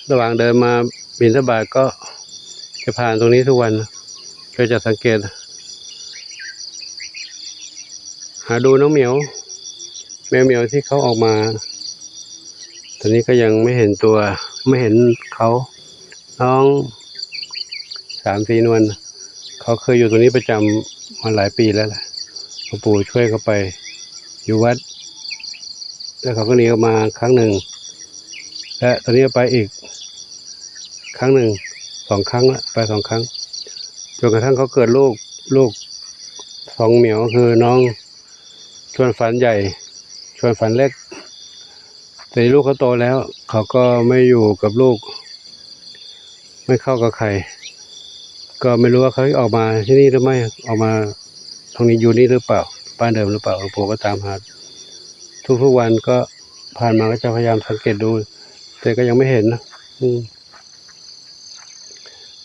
ລະຫວ່າງເດີນມາບິນທະບາດກໍຈະຜ່ານຕົງນີ້ທຸກວັນ ກໍຈະສັງເກດ ຫາດູນ້ອງໝຽວ ແມວໝຽວທີ່ເຂົາອອກມາ ຕອນນີ້ກໍຍັງໄມ່ເຫັນຕົວ ໄມ່ເຫັນເຂົາ ນ້ອງສາມສີນວນ ເຂົາເຄີຍຢູ່ຕົງນີ້ປະຈຳມາຫຼາຍປີແລ້ວລະ ພໍ່ປູ່ຊ່ວຍເຂົາໄປຢູ່ວັດ ແລ້ວເຂົາກໍໜີອອກມາຄັ້ງໜຶ່ງ ແລະຕອນນີ້ກໍໄປອີກຄັ້ງໜຶ່ງ ສອງຄັ້ງລະ ໄປສອງຄັ້ງ ຈົນກະທັ້ງເຂົາເກີດລູກ ລູກສອງໝຽວ ຄືນ້ອງ ສ່ວນຝັນໃຫຍ່ ສ່ວນຝັນເລັກ ແຕ່ນີ້ລູກເຂົາໂຕແລ້ວ ເຂົາກໍໄມ່ຢູ່ກັບລູກ ໄມ່ເຂົ້າກັບໃຄ ກໍໄມ່ຮູ້ວ່າເຂົາອອກມາທີ່ນີ້ຫຼືໄມ່ ອອກມາຕົງນີ້ ຢູ່ນີ້ຫຼືເປົ່າ ບ້ານເດີມຫຼືເປົ່າ ພໍ່ປູ່ກໍຕາມຫາທຸກໆວັນ ກໍຜ່ານມາກໍຈະພະຍາຍາມສັງເກດດູ ແຕ່ກໍຍັງໄມ່ເຫັນນະ ອືມ.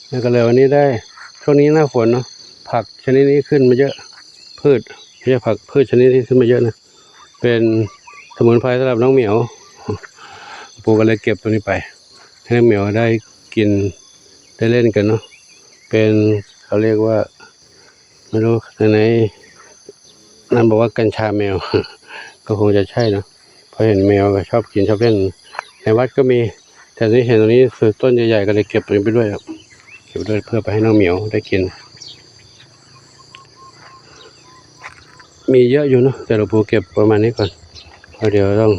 ແລ້ວກໍເລີຍວັນນີ້ໄດ້ ຊ່ວງນີ້ໜ້າຝົນເນາະ ຜັກຊະນິດນີ້ຂຶ້ນມາເຍອະ ພືດ ເຂົາເອີ້ນຜັກ ພືດຊະນິດນີ້ຂຶ້ນມາເຍອະນະ ເປັນສະໝຸນໄພສຳລັບນ້ອງໝຽວ ປູກໍເລີຍເກັບຕົງນີ້ໄປ ໃຫ້ນ້ອງໝຽວໄດ້ກິນ ໄດ້ເລ່ນກັນເນາະ ເປັນ ເຂົາຮຽກວ່າ ໄມ່ຮູ້ ໃນນັ້ນບອກວ່າກັນຊາແມວ ກໍຄົງຈະໃຊ່ເນາະ ເພາະເຫັນແມວກໍຊອບກິນຊອບເລ່ນ ໃນວັດກໍມີ ແຕ່ນີ້ເຫັນຕົງນີ້ຄືຕົ້ນໃຫຍ່ໆ ກໍເລີຍເກັບຕົງນີ້ໄປດ້ວຍ ເກັບໄປດ້ວຍເພື່ອໄປໃຫ້ນ້ອງໝຽວໄດ້ກິນ ມີເຍອະຢູ່ເນາະ ແຕ່ຫຼວງປູ່ເກັບປະມານນີ້ກ່ອນ ເພາະດຽວຕ້ອງ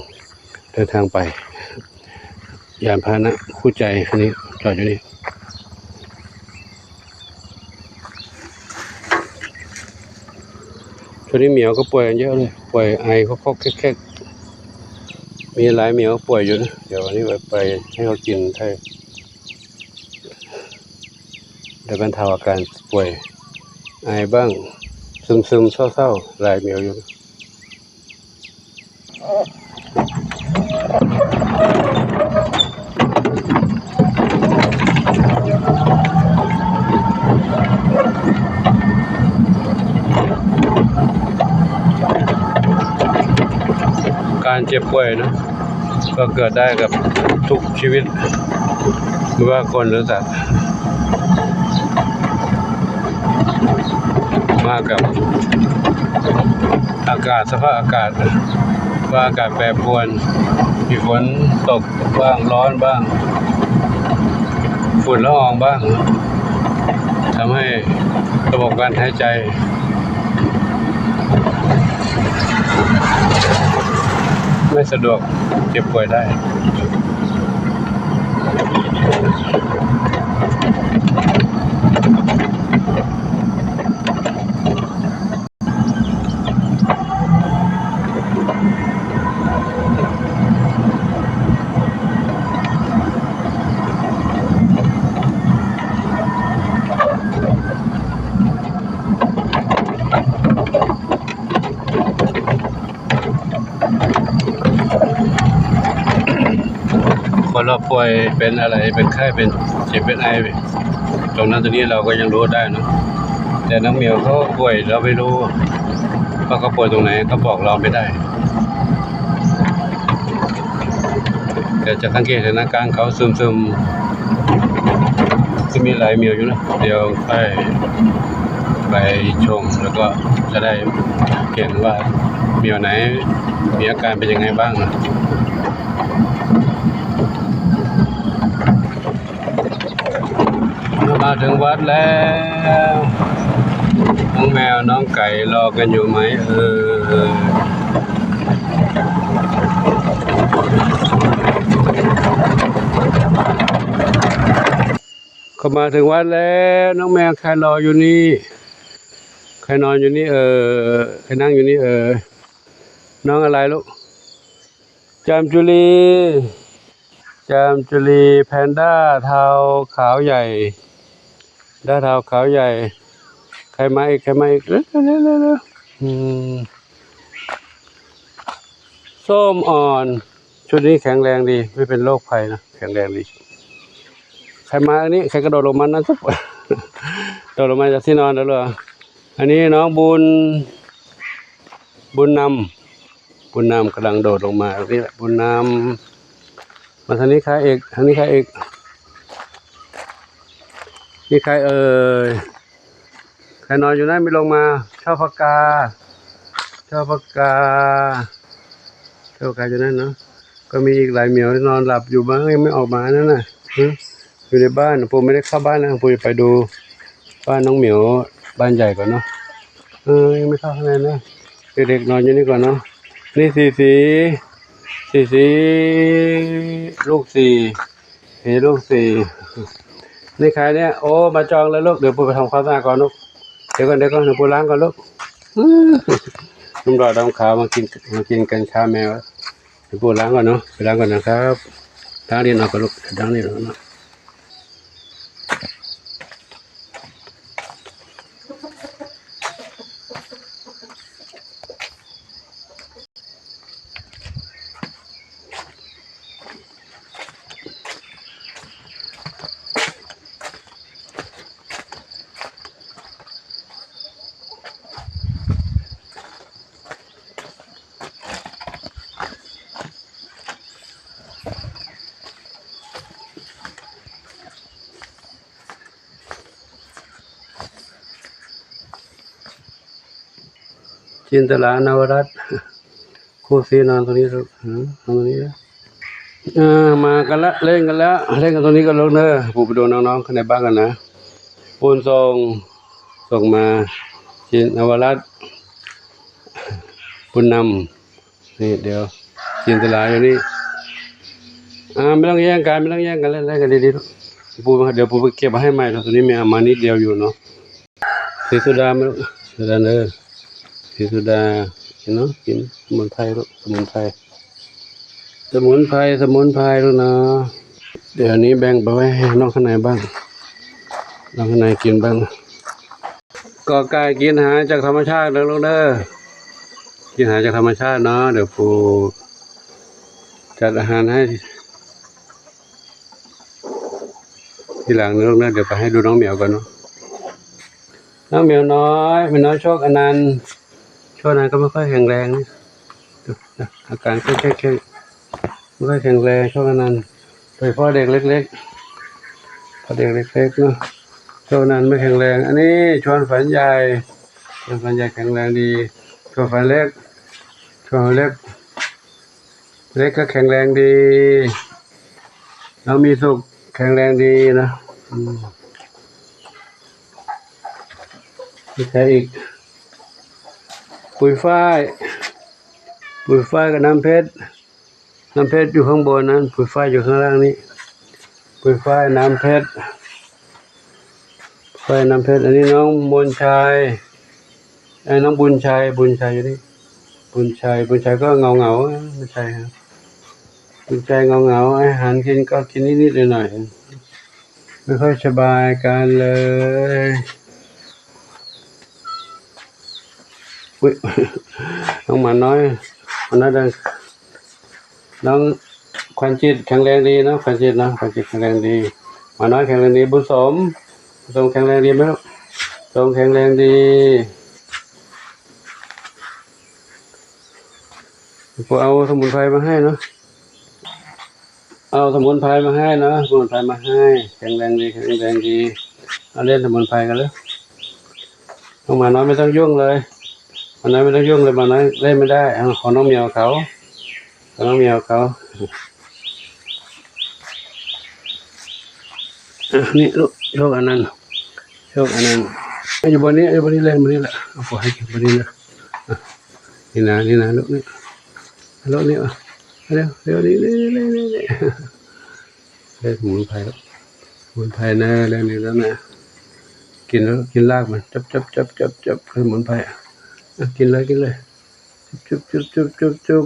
ເດີນທາງໄປ ຍານພາຫະນະຄູ່ໃຈຄັນນີ້ ຈອດຢູ່ນີ້ ຊ່ວງນີ້ໝຽວກໍປ່ວຍກັນເຍອະເລີຍ ປ່ວຍໄອຄອກໆແຄກໆ ມີຫຼາຍໝຽວປ່ວຍຢູ່ນະ ດຽວອັນນີ້ໄປໃຫ້ເຂົາກິນໄດ້ ໄດ້ບັນເທົາອາການປ່ວຍ ໄອບ້າງ ຊຶມໆເສົ້າໆ ຫຼາຍໝຽວຢູ່. ການເຈັບປ່ວຍເນາະ ກໍເກີດໄດ້ກັບທຸກຊີວິດ ບໍ່ວ່າຄົນ ຫຼື ສັດ ມາກັບອາກາດ ສະພາບອາກາດ ວ່າອາກາດແປປວນ ມີຝົນຕົກບ້າງ ຮ້ອນບ້າງ ຝຸ່ນລະອອງບ້າງ ທຳໃຫ້ລະບົບການຫາຍໃຈ ໄມ່ສະດວກ ເຈັບປ່ວຍໄດ້. ຄົນເຮົາປ່ວຍເປັນອະໄລ ເປັນໄຂ້ ເປັນເຈັບ ເປັນໄອ ຕົງນັ້ນຕົງນີ້ ເຮົາກໍຍັງຮູ້ໄດ້ເນາະ ແຕ່ນ້ອງໝຽວເຂົາປ່ວຍ ເຮົາໄມ່ຮູ້ວ່າເຂົາປ່ວຍຕົງໄຫນ ເຂົາບອກເຮົາໄມ່ໄດ້. ດຽວຈະສັງເກດເຫັນອາການເຂົາຊຶມໆ ຄືມີຫຼາຍໝຽວຢູ່ນະ ດຽວຄ່ອຍໄປຊົມ ແລ້ວກໍຈະໄດ້ເຫັນວ່າໝຽວໄຫນມີອາການເປັນຍັງໄງບ້າງນະ. ເຮົາມາເຖິງວັດແລ້ວ ນ້ອງແມວນ້ອງໄກ່ລໍກັນຢູ່ໄໝເອີຍ? ເຂົ້າມາເຖິງວັດແລ້ວ ນ້ອງແມວໃຄ່ລໍຢູ່ນີ້ ໃຄ່ນອນຢູ່ນີ້ເອີຍ ໃຄ່ນັ່ງຢູ່ນີ້ເອີຍ. ນ້ອງອະໄລລູກ? ຈາມຈຸລີ ຈາມຈຸລີ ແພນດ້າເທົາຂາວໃຫຍ່ ແພນດ້າເທົາຂາວໃຫຍ່ ໃຄ່ມາອີກ ໃຄ່ມາອີກ ເລັວໆ ອືມ ສົ້ມອ່ອນ ຊຸດນີ້ແຂງແຮງດີ ໄມ່ເປັນໂລກໄພນະ ແຂງແຮງດີ. ໃຄ່ມາອັນນີ້ ໃຄ່ກະໂດດລົງມານັ້ນ ໂດດລົງມາຈາກທີ່ນອນ ເດີ. ອັນນີ້ນ້ອງບຸນ ບຸນນຳ ບຸນນຳກຳລັງໂດດລົງມານີ້ແຫຼະ ບຸນນຳ ມາທາງນີ້ຄ່າເອກ ທາງນີ້ຄ່າເອກ ມີໃຄເອີຍ? ໃຄນອນຢູ່ນັ້ນ ມີລົງມາ. ຊອບພະກາ ຊອບພະກາ ຊອບພະກາຢູ່ນັ້ນເນາະ. ກໍມີອີກຫຼາຍໝຽວນອນຫຼັບຢູ່ບ້ານ ຍັງໄມ່ອອກມານັ້ນນະ. ຮະ ຢູ່ໃນບ້ານ ປູໄມ່ໄດ້ເຂົ້າບ້ານນະ. ປູຈະໄປດູບ້ານນ້ອງໝຽວ ບ້ານໃຫຍ່ກ່ອນເນາະ. ເອີ ຍັງໄມ່ເຂົ້າຂ້າງໃນນະ. ເດັກໆນອນຢູ່ນີ້ກ່ອນເນາະ. ນີ້ ສີ່ ສີ່ ສີ່ ສີ່ ລູກສີ່ ເຫັນລູກສີ່ ນີ້ໃຄເນີ້ຍ? ໂອ້ ມາຈອງແລ້ວລູກ. ດຽວປູໄປທຳຄວາມສະອາດກ່ອນລູກ. ດຽວກ່ອນ ດຽວກ່ອນ ດຽວປູລ້າງກ່ອນລູກ. ອື ໜຸ່ມຫຼໍ່ດຳຂາວມາກິນ ມາກິນກັນຊາແມວ. ດຽວປູລ້າງກ່ອນເນາະ ໄປລ້າງກ່ອນນະຄັບ. ລ້າງດິນອອກກ່ອນລູກ ລ້າງດິນອອກເນາະ. ຈິນຕະລາ ນະວະລັດ ຄູ່ສີນອນຕົງນີ້ລູກ ນອນຕົງນີ້. ເອີ ມາກັນລະ ເລ່ນກັນແລ້ວ ເລ່ນກັນຕົງນີ້ກ່ອນລູກເດີ. ປູໄປດູນ້ອງໆຂ້າງໃນບ້ານກ່ອນນະ. ບຸນສົ່ງ ສົ່ງມາ ຈິນ ນະວະລັດ ບຸນນຳ. ນີ້ ດຽວ ຈິນຕະລາຢູ່ນີ້. ອ່າ ໄມ່ຕ້ອງແຍ່ງກັນ ໄມ່ຕ້ອງແຍ່ງກັນ ເລ່ນກັນດີໆ. ປູ ດຽວປູໄປເກັບມາໃຫ້ໃໝ່ເນາະ. ຕົວນີ້ແມ່ເອົາມານິດດຽວຢູ່ເນາະ. ສີສຸດາ ມາ ສຸດາເດີ ສີສຸດາ ກິນເນາະ ກິນສະໝຸນໄພລູກ ສະໝຸນໄພ ສະໝຸນໄພ ສະໝຸນໄພລູກເນາະ. ດຽວນີ້ແບ່ງໄປໄວ້ໃຫ້ນ້ອງຂ້າງໃນບ້າງ ນ້ອງຂ້າງໃນກິນບ້າງ. ກໍໄກ່ ກິນອາຫານຈາກທຳມະຊາດເດີລູກເດີ ກິນອາຫານຈາກທຳມະຊາດເນາະ. ດຽວປູຈັດອາຫານໃຫ້ ທີຫຼັງເດີລູກເດີ. ດຽວໄປໃຫ້ດູນ້ອງແມວກ່ອນເນາະ. ນ້ອງແມວນ້ອຍ ແມວນ້ອຍໂຊກອະນັນ ໂຊກອະນັນກໍບໍ່ຄ່ອຍແຂງແຮງ ອາການແຂງໆ ບໍ່ຄ່ອຍແຂງແຮງ ໂຊກອະນັນ. ໂດຍສະເພາະເດັກເລັກໆ ເພາະເດັກເລັກໆເນາະ ໂຊກອະນັນບໍ່ແຂງແຮງ. ອັນນີ້ຊວນຝັນໃຫຍ່ ຊວນຝັນໃຫຍ່ແຂງແຮງດີ ຊວນຝັນເລັກ ຊວນຝັນເລັກ ເລັກກໍແຂງແຮງດີ ນ້ອງມີສຸກແຂງແຮງດີນະ. ອືມ ມີໃຄອີກ? ປຸຍຝ້າຍ ປຸຍຝ້າຍກັບນ້ຳເພັດ ນ້ຳເພັດຢູ່ຂ້າງບົນນັ້ນ ປຸຍຝ້າຍຢູ່ຂ້າງລ່າງນີ້ ປຸຍຝ້າຍ ນ້ຳເພັດ ຝ້າຍ ນ້ຳເພັດ. ອັນນີ້ນ້ອງມົນໄຊ ເອີ ນ້ອງບຸນໄຊ ບຸນໄຊຢູ່ນີ້ ບຸນໄຊ ບຸນໄຊກໍເຫງົາໆ ບຸນໄຊ ບຸນໄຊເຫງົາໆ ອາຫານກິນກໍກິນນິດໆໜ້ອຍໆ ໄມ່ຄ່ອຍສະບາຍກັນເລີຍ. ອຸ້ຍ ນ້ອງໝານ້ອຍ ອັນນັ້ນ ນ້ອງຂວັນຈິດແຂງແຮງດີເນາະ ຂວັນຈິດເນາະ ຂວັນຈິດແຂງແຮງດີ ໝານ້ອຍແຂງແຮງດີ. ບຸນສົມ ບຸນສົມແຂງແຮງດີໄໝລູກ? ສົມແຂງແຮງດີ. ເອົາສະໝຸນໄພມາໃຫ້ເນາະ ເອົາສະໝຸນໄພມາໃຫ້ເນາະ ສະໝຸນໄພມາໃຫ້. ແຂງແຮງດີ ແຂງແຮງດີ. ເອົາເລ່ນສະໝຸນໄພກັນເລີຍ. ນ້ອງໝານ້ອຍໄມ່ຕ້ອງຫຍຸ້ງເລີຍ ໝານ້ອຍໄມ່ຕ້ອງຫຍຸ້ງເລີຍ ໝານ້ອຍເລ່ນໄມ່ໄດ້. ເອົາຂອງນ້ອງໝຽວເຂົາ ຂອງນ້ອງໝຽວເຂົາ. ອ່ະ ນີ້ລູກ ໂຊກອານັນ ໂຊກອານັນ ຢູ່ບ່ອນນີ້ ຢູ່ບ່ອນນີ້ ເລ່ນບ່ອນນີ້ແຫຼະ. ເອົາ ໃຫ້ກິນບ່ອນນີ້ນະ. ອ່ະ ນີ້ນະ ນີ້ນະ ລູກນີ້ ລູກນີ້ ອ່ະ ເລັວ ເລັວ ນີ້ ນີ້ ນີ້ ນີ້ ນີ້ ນີ້ ເຮັດສະໝຸນໄພ ສະໝຸນໄພນະ ແລ້ວນີ້ແລ້ວນະ ກິນແລ້ວ ກິນລາກມັນ ຈັບ ຈັບ ຈັບ ຈັບ ຈັບ ສະໝຸນໄພ ອ່ະ ກິນເລີຍ ກິນເລີຍ ຈຸບ ຈຸບ ຈຸບ ຈຸບ ຈຸບ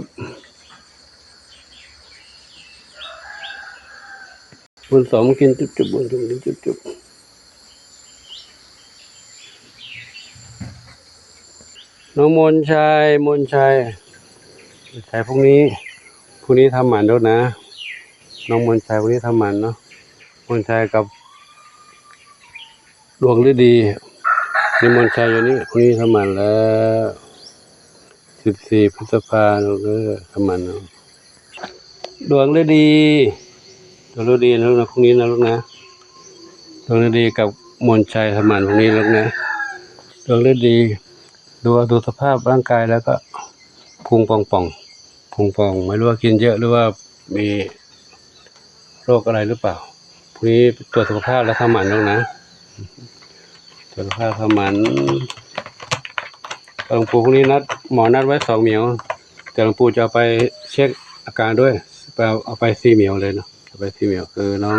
ບຸນສົມກິນຈຸບໆ ບຸນສົມກິນຈຸບໆ. ນ້ອງມົນໄຊ ມົນໄຊ ໃສ່ພວກນີ້ ພວກນີ້ທຳໝັນໂດດນະ ນ້ອງມົນໄຊ ພວກນີ້ທຳໝັນເນາະ ມົນໄຊກັບ ດວງລະດີ ນິມົນໄຊຢູ່ນີ້ ພວກນີ້ທຳໝັນແລ້ວ ສິບສີ່ ພຶດສະພາ ເດີ ທຳໝັນເນາະ ດວງລະດີ ດວງລະດີນະລູກນະ ພວກນີ້ນະລູກນະ ດວງລະດີກັບ มนชัย สมาน พวกนี้ลูกนะ ดวงฤทธิ์ดี ดู ดูสภาพร่างกายแล้วก็พุงป่องๆ พุงป่อง ไม่รู้ว่ากินเยอะหรือว่ามีโรคอะไรหรือเปล่า พรุ่งนี้ตรวจสุขภาพแล้วทำหมันลูกนะ ตรวจสุขภาพทำหมัน หลวงปู่พรุ่งนี้นัด หมอนัดไว้สองเหมียว แต่หลวงปู่จะเอาไปเช็คอาการด้วย ไปเอา เอาไปสี่เหมียวเลยเนาะ เอาไปสี่เหมียว คือน้อง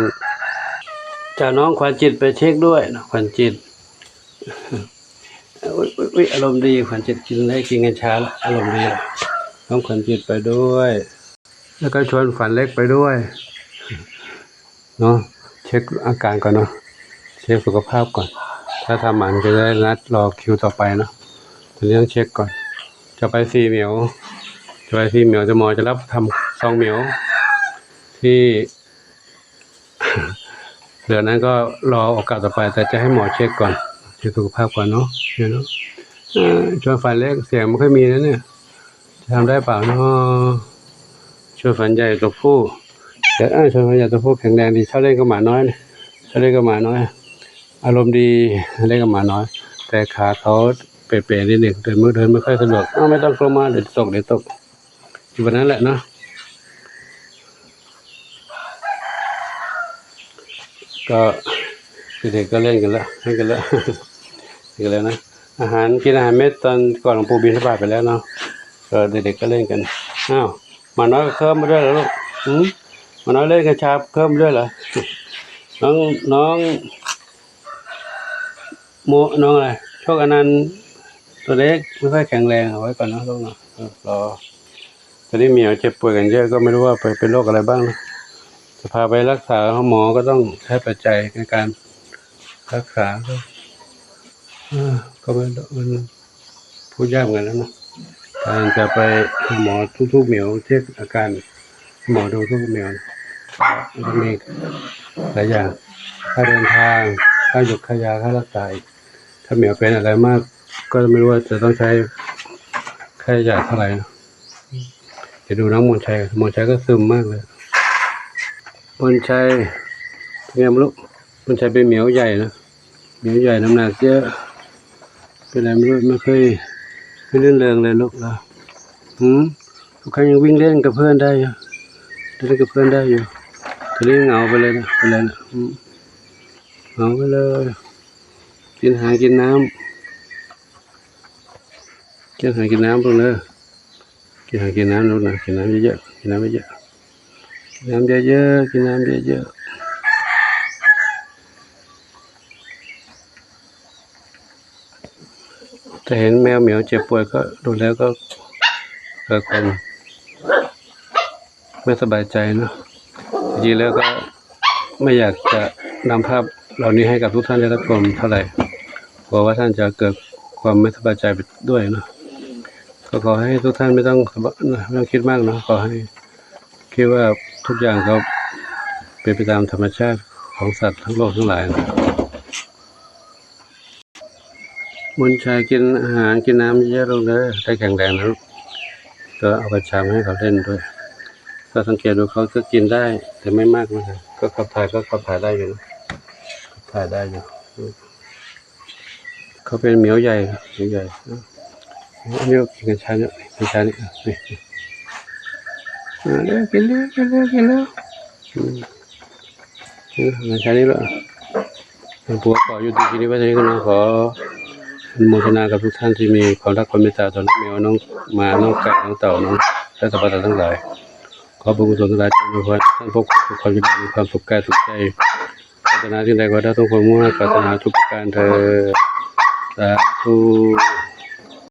จะเอาน้องขวัญจิตไปเช็คด้วยเนาะ ขวัญจิต อุ๊ย อุ๊ย อุ๊ย อารมณ์ดี ขวัญจิตกินได้ กินกัญชาละ อารมณ์ดีละ น้องขวัญจิตไปด้วย แล้วก็ชวนฝันเล็กไปด้วย เนาะ เช็คอาการก่อนเนาะ เช็คสุขภาพก่อน ถ้าทำหมันก็จะได้นัดรอคิวต่อไปเนาะ ตอนนี้ต้องเช็คก่อน จะไปสี่เหมียว จะไปสี่เหมียว แต่หมอจะรับทำสองเหมียว ที่เหลือนั้นก็รอโอกาสต่อไป แต่จะให้หมอเช็คก่อน เช็คสุขภาพก่อนเนาะ เดี๋ยวเนาะ เอ่อ ชวนฝันเล็ก เสียงไม่ค่อยมีนะเนี่ย จะทำได้เปล่าเนาะ ชวนฝันใหญ่ตัวผู้ เดี๋ยว เอ้ย ชวนฝันใหญ่ตัวผู้แข็งแรงดี ชอบเล่นกับหมาน้อยนะ ชอบเล่นกับหมาน้อย อารมณ์ดี เล่นกับหมาน้อย แต่ขาเขาเป๋ๆนิดหนึ่ง เดินไม่ เดินไม่ค่อยสะดวก อ้าว ไม่ต้องลงมา เดี๋ยวตก เดี๋ยวตก อยู่แบบนั้นแหละเนาะ ก็เด็กๆก็เล่นกันแล้ว เล่นกันแล้ว เล่นกันแล้วนะ อาหาร กินอาหารเม็ดตอนก่อนหลวงปู่บิณฑบาตไปแล้วเนาะ ก็เด็กๆก็เล่นกัน อ้าว หมาน้อยก็เคิ้มมาด้วยเหรอลูก หืม หมาน้อยเล่นกัญชาเคิ้มมาด้วยเหรอ น้อง น้อง โม น้องอะไร โชคอนันต์ ตัวเล็ก ไม่ค่อยแข็งแรง เอาไว้ก่อนเนาะลูกเนาะ เออ รอ ตอนนี้เหมียวเจ็บป่วยกันเยอะ ก็ไม่รู้ว่าไปเป็นโรคอะไรบ้างนะ จะพาไปรักษา หมอก็ต้องใช้ปัจจัยในการรักษา ก็ เออ ก็ไม่รู้ มัน พูดยากเหมือนกันนะ การจะไปหาหมอทุกๆเหมียว เช็คอาการ หมอดูทุกเหมียว มันก็มีหลายอย่าง ค่าเดินทาง ค่าหยุกค่ายา ค่ารักษาอีก ถ้าเหมียวเป็นอะไรมาก ก็ไม่รู้ว่าจะต้องใช้ค่าใช้จ่ายเท่าไหร่นะ เดี๋ยวดูน้องมนชัย มนชัยก็ซึมมากเลย มนชัย เป็นไงไม่รู้ มนชัยเป็นเหมียวใหญ่นะ เหมียวใหญ่น้ำหนักเยอะ เป็นอะไรไม่รู้ ไม่ค่อย ไม่รื่นเริงเลยลูกเหรอ หืม ทุกครั้งยังวิ่งเล่นกับเพื่อนได้อยู่ เล่นกับเพื่อนได้อยู่ ตอนนี้เหงาไปเลยนะ เป็นอะไรนะ หืม เหงาไปเลย กินหากินน้ำ กินหากินน้ำลูกเด้อ กินหากินน้ำลูกนะ กินน้ำเยอะๆ กินน้ำเยอะๆ กินน้ำเยอะๆ กินน้ำเยอะๆ แต่เห็นแมวเหมียวเจ็บป่วยก็ดูแล้วก็เกิดความไม่สบายใจเนาะ จริงๆแล้วก็ไม่อยากจะนำภาพเหล่านี้ให้กับทุกท่านได้รับชมเท่าไหร่ กลัวว่าท่านจะเกิดความไม่สบายใจไปด้วยเนาะ ก็ขอให้ทุกท่านไม่ต้อง ไม่ต้องคิดมากเนาะ ขอให้คิดว่าทุกอย่างก็เป็นไปตามธรรมชาติของสัตว์ทั้งโลกทั้งหลายนะ มนชัยกินอาหารกินน้ำเยอะๆลูกเด้อ ได้แข็งแรงนะลูก ก็เอากัญชามาให้เขาเล่นด้วย ก็สังเกตดูเขาก็กินได้ แต่ไม่มากนะ ก็ขับถ่ายก็ขับถ่ายได้อยู่นะ ขับถ่ายได้อยู่ เขาเป็นเหมียวใหญ่ เหมียวใหญ่ อันนี้ก็กินกัญชาเนี่ย กัญชานี่ นี่ อ่า เร็ว กินเร็ว กินเร็ว กินเร็ว อืม เออ มาใช้นี่ละ หลวงปู่ขอยุติที่นี่ไว้เท่านี้ก่อนนะ ขออนุโมทนากับทุกท่านที่มีความรักความเมตตาต่อน้องแมว น้องหมา น้องไก่ น้องเต่า น้อง และสรรพสัตว์ทั้งหลาย ขอบุญกุศลทั้งหลายจงอำนวยพรให้ท่านพบความสุขความเจริญ มีความสุขกายสุขใจ ปรารถนาสิ่งใดขอให้ได้สมความมุ่งมา่ปรารถนาทุกประการเทอญ สาธุ